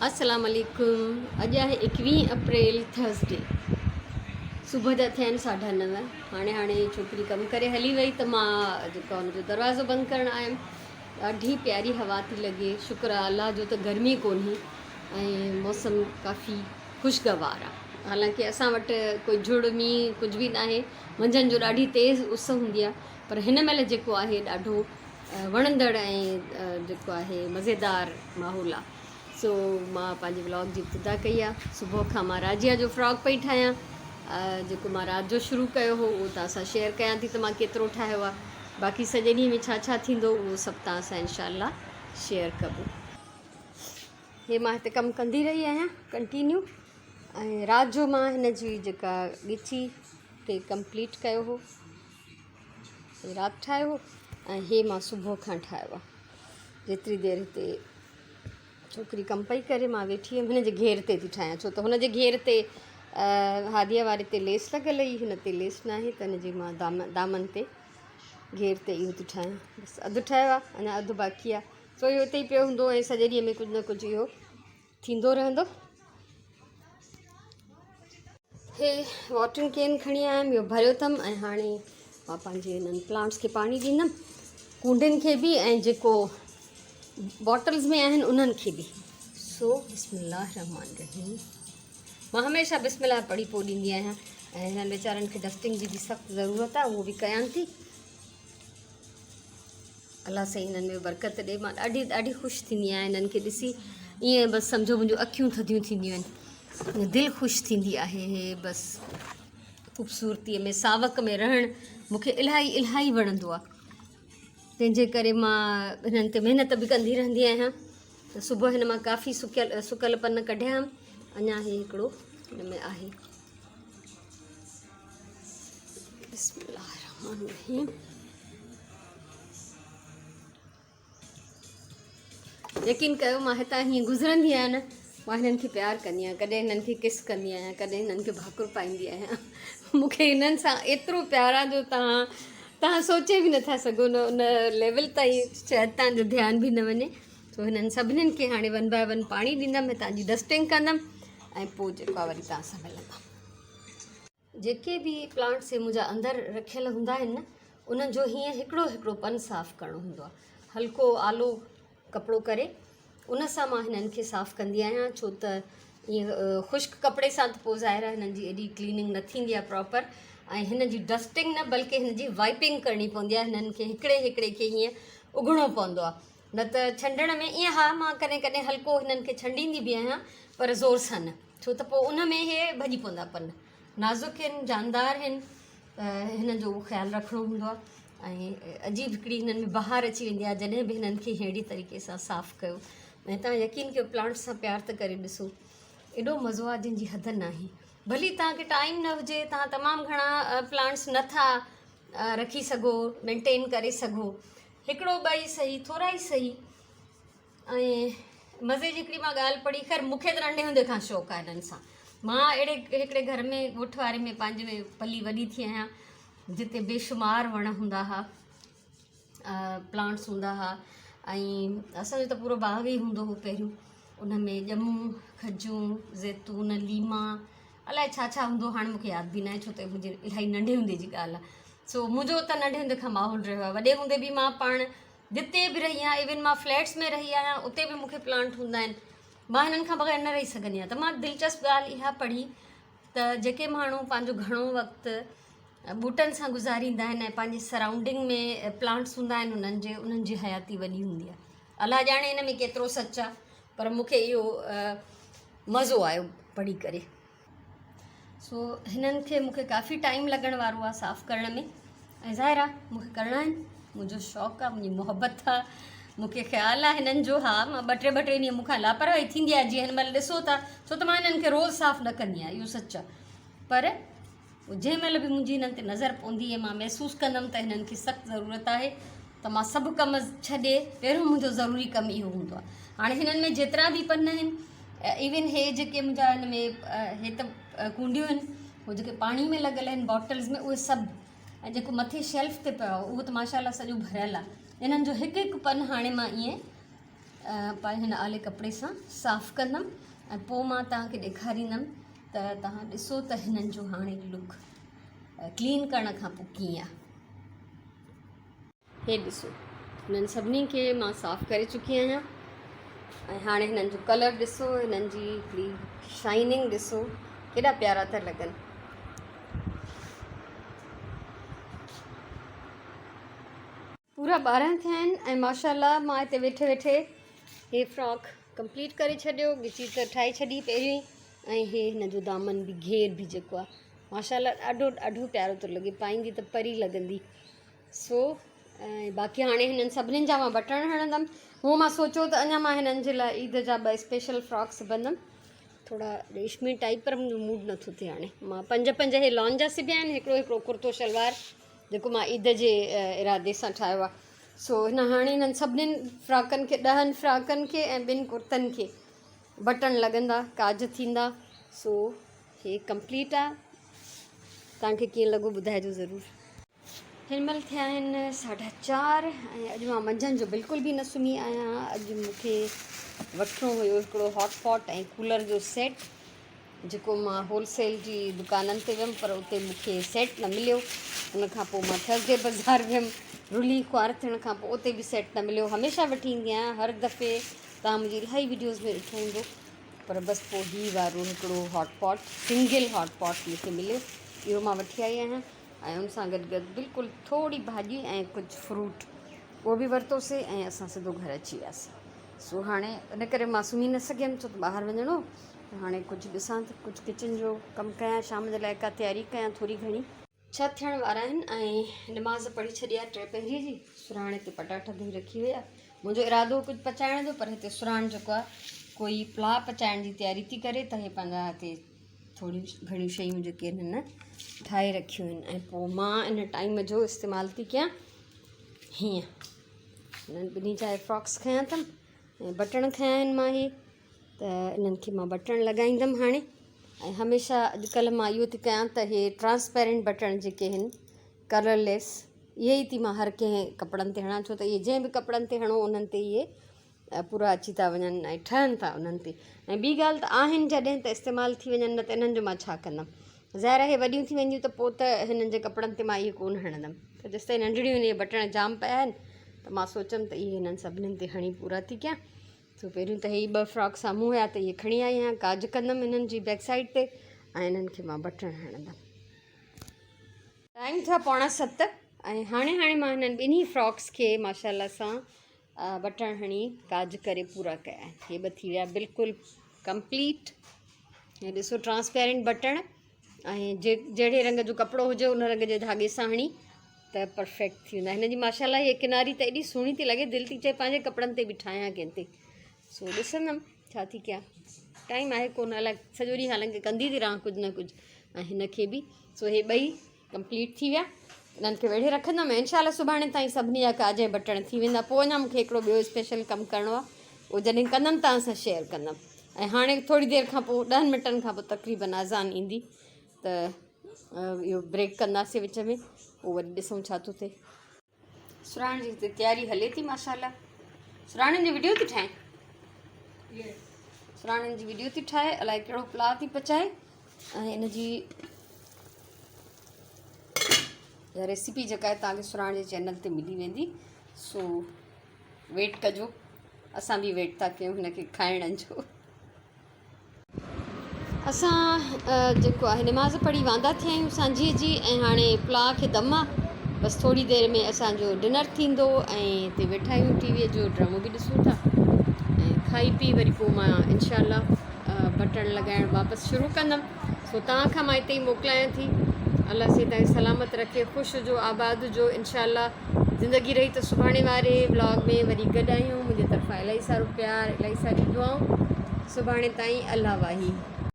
السلام عليڪم اڄ آهي ايڪويهه اپريل ٿرسڊي صبح جا ٿيا آهن ساڍا نو هاڻي هاڻي ڇوڪري ڪم ڪري هلي وئي ته مان جيڪو ان جو دروازو بند ڪرڻ آيم ڏاڍي پياري هوا ٿي لڳي شڪر آهي الله جو ته گرمي ڪونهي ۽ موسم ڪافي خوشگوار آهي حالانڪه اسان وٽ ڪوئي جھڙ مينهن ڪجهه به ناهي منجهند جو ڏاڍي تيز اس هوندي آهي پر هن مهل جيڪو آهي ڏاڍو وڻندڙ ۽ جيڪو آهي مزيدار ماحول آ سو مان پنهنجي ولاگ جي ابتدا ڪئي آ صبح کان مان راجيا جو فراڪ پئي ٺاهيان جيڪو مان رات جو شروع ڪيو هو اهو توهان سان شيئر ڪيان ٿي ته مان ڪيترو ٺاهيو آ باقي سڄي ڏينهن ۾ ڇا ڇا ٿيندو اهو سڀ توهان سان انشاء الله شيئر ڪبو. هي مان هتي ڪم ڪندي رهي آهيان ڪنٽينيو ۽ رات جو مان هن جي جيڪا ڳچي تي ڪمپليٽ ڪيو هو هي رات ٺاهيو هو ۽ هي مان صبح کان ٺاهيو آهي جيتري دير هتي ڇوڪري ڪم پئي ڪري مان ويٺي هيم هن جي گهير تي ٿي ٺاهيان ڇو ته هن جي گهير تي هاديء واري تي ليس لڳل هئي هن تي ليس ناهي ته هن جي مان دامن تي گهير تي اهو ٿي ٺاهيان بس اڌ ٺاهيو آهي اڃا اڌ باقي آهي سو اهو اتي ئي پيو هوندو ۽ سڄي ڏينهن ۾ ڪجهه نه ڪجهه اهو ٿيندو رهندو. هي واٽرنگ ڪين کڻي آيم اهو ڀريو اٿم ۽ هاڻي مان پنهنجي هنن پلانٽس کي پاڻي ڏيندم ڪونڊين کي به ۽ جيڪو باٽلز ۾ آهن انهن کي به سو بسم الله الرحمن الرحيم مان هميشه بسم الله پڙهي پوء ڏيندي آهيان ۽ هنن ويچارن کي ڊسٽنگ جي به سخت ضرورت آهي اهو به ڪيان ٿي الله سائين هنن ۾ برڪت ڏي مان ڏاڍي ڏاڍي خوش ٿيندي آهيان هنن کي ڏسي ائين بس سمجهو منهنجون اکيون ٿڌيون ٿينديون آهن دل خوش ٿيندي آهي هي بس خوبصورتي ۾ ساوڪ ۾ رهڻ مونکي الاهي الاهي وڻندو آهي تنهنجي ڪري مان هنن تي محنت به ڪندي رهندي آهيان ته صبح هن مان ڪافي سڪيل سڪل پن ڪڍيا هئم اڃا هي هڪڙو هن ۾ آهي بسم الله الرحمن الرحيم يقين ڪيو مان هتان هيئن گذرندي آهيان نه مان هنن کي پيار ڪندي آهيان ڪڏهن هنن کي ڪس ڪندي آهيان ڪڏهن هنن کي ڀاڪر پائيندي آهيان مون کي هنن سان ايترو پيار آهي جو توهان توهان سوچي به نٿا سگهو نه ان ليول تائين شايد توهان جو ڌيان به نه وڃي سو هنن سڀنين کي هاڻي ون باء ون پاڻي ڏيندم هتان جي ڊسٽنگ ڪندم ۽ پوء جيڪو آهي وري توهان سان ملندم. جيڪي به پلانٽس هي منهنجا اندر رکيل هوندا آهن نه انهن جو هيئن هڪڙو هڪڙو پن صاف ڪرڻو هوندو آهي هلڪو آلو ڪپڙو ڪري ان سان مان هنن کي صاف ڪندي آهيان ڇو ته ائين خشڪ ڪپڙي سان ته پوء ظاهر آهي هنن جي ايڏي ڪليننگ نه ٿيندي آهي پراپر ۽ هن جي ڊسٽنگ نه بلڪه هن جي وائپنگ ڪرڻي پوندي آهي هنن کي هڪڙي هڪڙي کي هيئن اگهڻو پوندو آهي نه ته ڇنڊڻ ۾ ائين ها مان ڪڏهن ڪڏهن هلڪو هنن کي ڇنڊيندي به آهيان پر زور سان نه ڇو ته پوء ان ۾ اهي ڀڄي پوندا پن نازڪ هن جاندار هن ته هنن جو اهو خيال رکڻو هوندو آهي ۽ عجيب هڪڙي هنن ۾ بهار اچي ويندي آهي جڏهن به هنن کي اهڙي طريقي سان صاف ڪيو ۽ توهان يقين ڪيو پلانٽس سان پيار ته ڪري ڏسو ايڏو مزو آهي جنهن جي حد ناهي ڀلي توهان کي ٽائيم نه هجي توهان تمام گهڻا پلانٽس نٿا رکي سگهو مينٽين ڪري سگهو هڪڙو ٻه ئي صحيح ٿورا ئي صحيح ۽ مزي جي هڪڙي مان ڳالهه پڙهي خير مون کي ته ننڍي هوندي کان شوق آهي هنن سان مان اهڙي هڪڙي گهر ۾ ڳوٺ واري ۾ پنهنجي ۾ پلي وڏي ٿي آهيان جتي بيشمار وڻ هوندا هئا پلانٽس هوندا هئا ۽ اسانجو ته پورو باغ ئي هوندو هو پهريون ان ۾ ڄمون کجون زيتون ليما الائي ڇا ڇا هوندو هاڻي مونکي ياد به ناهي ڇو ته منهنجي الاهي ننڍي هوندي جي ڳالهه آهي سو منهنجو ته ننڍي هوندي کان ماحول رهيو آهي وڏي هوندي به مان پاڻ جتي به رهي آهيان ايون مان فليٽس ۾ رهي آهيان اتي به مون کي پلانٽ هوندا آهن مان هنن کان بغير نه رهي سگهندي آهيان ته مان دلچسپ ڳالهه اها پڙهي ته جيڪي ماڻهو پنهنجو گهڻو وقت ٻوٽن سان گذاريندا آهن ۽ پنهنجي سرائونڊنگ ۾ پلانٽس هوندا آهن انهن جي انهن جي حياتي وڏي هوندي آهي الله ڄاڻي ان ۾ ڪيترو سچ آهي پر مون کي اهو مزو آيو پڙهي ڪري. سو هنن کي مون کي ڪافي ٽائيم لڳڻ وارو آهي صاف ڪرڻ ۾ ۽ ظاهر آهي مون کي ڪرڻا آهن منهنجو شوق آهي منهنجي محبت آهي مون کي خيال آهي هنن جو ها مان ٻه ٽي ٻه ٽي ڏينهن مون کان لاپرواهي ٿيندي آهي جيئن هن مهل ڏسو ٿا ڇو ته مان هنن کي روز صاف نه ڪندي آهيان اهو سچ آهي پر جنهن مهل به منهنجي هنن تي نظر پوندي ۽ مان محسوس ڪندم ته هنن کي سخت ضرورت آهي ته مان سڀ ڪم ڇڏي پهريون منهنجو ضروري ڪم اهو هوندو آهي هاڻي هنن ۾ جيترا به پن آهن ايون هي جيڪي منهنجا هن ۾ هي ته ڪونڊيون آهن هو جيڪي پاڻي ۾ لڳل آهن باٽلز ۾ اهي سڀ ۽ جيڪو مٿي شيلف تي پيو آهي اهو ته ماشاء الله سڄو ڀريل آهي انهن جو هڪ هڪ پن هاڻي مان ائين پنهنجي هن آلي ڪپڙي سان صاف ڪندم ۽ پوء مان توهان کي ڏيکاريندم ته توهان ڏسو ته هنن جو هاڻي لڪ ڪلين ڪرڻ کان پوء ڪيئن آهي. هي ڏسو هنن سڀني کي مان صاف ڪري چڪي آهيان ۽ هاڻي هنن جو ڪلر ڏسو هنن جي هڪڙي شائننگ ڏسو ڪيڏا پيارا ٿا لڳن. پورا 12 ٿيا آهن ۽ ماشاء الله مان هتي ويٺي ويٺي هي فراڪ ڪمپليٽ ڪري ڇڏيو ڳچي ته ٺاهي ڇڏي پهريون ئي ۽ هي هن جو دامن به گهير به جيڪو آهي ماشاء الله ڏاڍو ڏاڍو پيارو ٿو لڳي پائيندي ته پري لڳندي سو ۽ باقي هاڻي هنن سڀنين جا مان بٽڻ هڻندم هو مان سوچيو ته اڃا مان هنن جي لاء عيد جا ٻه اسپيشل فراڪ سبندم ٿورا ريشمي ٽائپ پر منهنجو موڊ نٿو ٿئي هاڻي مان پنج پنج هي لان جا سبيا آهن هڪڙو هڪڙو ڪرتو شلوار جيڪو مان عيد جي ارادي سان ٺاهيو آهي سو هن هاڻي هنن سڀنين فراڪن کي ڏهن فراڪن کي ۽ ٻن ڪرتن کي بٽڻ لڳندا ڪاج ٿيندا سو هي ڪمپليٽ آهي توهان کي ڪيئن لڳو ٻڌائجو ضرور. هن مهل ٿيا آهن ساڍا چار ۽ اڄ مان منجهند جو بلڪل به نه سمهي آهيان اڄ مون کي وٺڻو هيو هڪڙو هاٽ پاٽ ۽ ڪولر جو سيٽ جيڪو مان هول سيل جي دڪانن تي ويم پر اتي مون کي سيٽ نه مليو ان کان پوء مان ٿرسڊي بازار ويم رلي خوار ٿيڻ کان پوء اتي به سيٽ نه مليو هميشه وٺي ايندي آهيان هر دفعي توهان منهنجي الاهي ويڊيوز ۾ ڏٺو هوندو پر بس پوء هي وارو هڪڙو هاٽ پاٽ سنگل هاٽ پاٽ مون کي مليو اهو مان وٺي آئي آهيان ۽ ان سان گڏ گڏ بلڪل ٿوري ڀاڄي ۽ ڪجهه فروٽ اهو به ورتوسي ۽ اسان سڌو گهر اچي وياسي سو هاڻي ان ڪري مان سمهي نه سگهيم ڇو ته ٻاهر وڃڻو هو ته هاڻي ڪجهه ڏسان ته ڪجهه ڪچن جو ڪم ڪيان شام جي لاء ڪا تياري ڪيان ٿوري گهڻي. ڇهه ٿيڻ وارا آهن ۽ نماز پڙهي ڇڏي آهي ٽي پهري جي سرهاڻي تي پٽاٽا ڌوئي رکي وئي آهي منهنجو ارادو هو ڪجهه پچائڻ جو پر هتي سرهاڻ جيڪو آهي ڪوئي پلاء پچائڻ جي تياري ٿي ڪري ته هي پنهنجا هتي ٿوريون گهڻيون شيون جيڪي آهن هن ٺاهي رکيون آهن ۽ پوء مان ان ٽائيم جو استعمال ٿي ڪيان هيئن انهن ٻنهي جا فراڪس کنيا اٿم ۽ بٽڻ کنيا آهن مان هي ته انهن کي مان بٽڻ لڳائيندم هاڻي ۽ هميشه اڄڪلهه مان اهو ٿي ڪيان ته هي ٽرانسپيرنٽ بٽڻ جيڪي آهن ڪلر ليس اهي ئي ٿي مان هر ڪنهن ڪپڙن تي هڻان ڇو ته اهي جنهن به ڪپڙن تي هڻو انهن تي اهي پورا اچي ٿا وڃن ۽ ٺهن ٿا انهن تي ۽ ٻي ڳالهه ته آهن جڏهن ته استعمال ٿي وڃن نه ته انهن جو مان ڇا ڪندم ظاهر آهي وڏيون ٿي وينديون ته پوء ته هنن جي ڪپڙن تي مان اهي ڪونه هڻندم ته جيستائين ننڍڙيون آهن اهي بٽڻ جام پيا آهن ته مان سوچيم ته اهي هنن سڀنين تي هڻي پورا ٿي ڪيان سو پهريون ته هي ٻه فراڪ سامهون هيا ته اهي کڻي آئي آهيان ڪاج ڪندم هنن جي بيڪ سائيڊ تي ۽ هنن کي مان بٽڻ هڻندم. ٽائيم ٿيا پوڻا ست ۽ هاڻي هاڻي مان هنن ٻنهي فراڪس کي ماشاء الله سان بٽڻ هڻي ڪاج ڪري پورا ڪيا آهن هي ٻه ٿي ويا بلڪل ڪمپليٽ هي ڏسو ٽرانسپيرنٽ بٽڻ ۽ جهڙي رنگ جو ڪپڙو هجي ان رنگ جي ڌاڳي سان هڻي ته پرفيڪٽ ٿي ويندا هن جي ماشاء الله هي ڪناري ته ايڏي سهڻي ٿي لڳي دل ٿي چئي پنهنجي ڪپڙن تي به ٺاهيان ڪنهن تي سو ڏسندم ڇا ٿي ڪيان ٽائيم آهي ڪونه الائي سڄو ڏينهن حالانڪه ڪندي ٿي رهان ڪجهه نه ڪجهه ۽ هن کي به سو هي ٻئي ڪمپليٽ ٿي ويا انهن کي ويڙهي رکندم ۽ انشاء الله سڀاڻي تائين سڀني جا ڪاج ۽ بٽڻ ٿي ويندا پوء اڃا مونکي هڪڙو ٻيو اسپيشل ڪم ڪرڻو آهي اهو جڏهن ڪندم توهان سان شيئر ڪندم ۽ هاڻي ٿوري دير کان پوء ڏهن منٽن کان پوء تقريبن اذان ايندي ته اهو بريڪ ڪنداسين وچ ۾ پوء وري ڏسون ڇا ٿو ٿئي. سراڻ جي هتي تياري هلي ٿي ماشاء الله سراڻن جي وڊيو ٿي ٺاهي سراڻن جي وڊيو ٿي ٺاهي الائي ڪهڙو پلاء ٿي پچائي ۽ ان جي ريسيپي جيڪا آهي توهان کي سراڻ جي چينل تي ملي ويندي سو ويٽ ڪجو اسان به ويٽ ٿا ڪيون هن کي کائڻ جو اسان جيڪو آهي نماز پڙهي واندا ٿيا آهيون سانجهيء جي ۽ هاڻي پلاء کي دم آ بس ٿوري دير ۾ اسان جو ڊنر ٿيندو ۽ هتي ويٺا آهيون ٽي ويء جو ڊرامو به ڏسون ٿا ۽ کائي پي وري پوء مان انشاء الله بٽڻ لڳائڻ واپس شروع ڪندم سو توهان کان مان هتي ئي موڪلايان ٿي الله سائين توهان کي سلامت رکي خوش هجو آباد هجو انشاء الله زندگي رهي ته سڀاڻي واري ولاگ ۾ وري گڏ آهيون منهنجي طرفان الاهي سارو پيار الاهي ساريون دعائون سڀاڻي تائين الله واهي.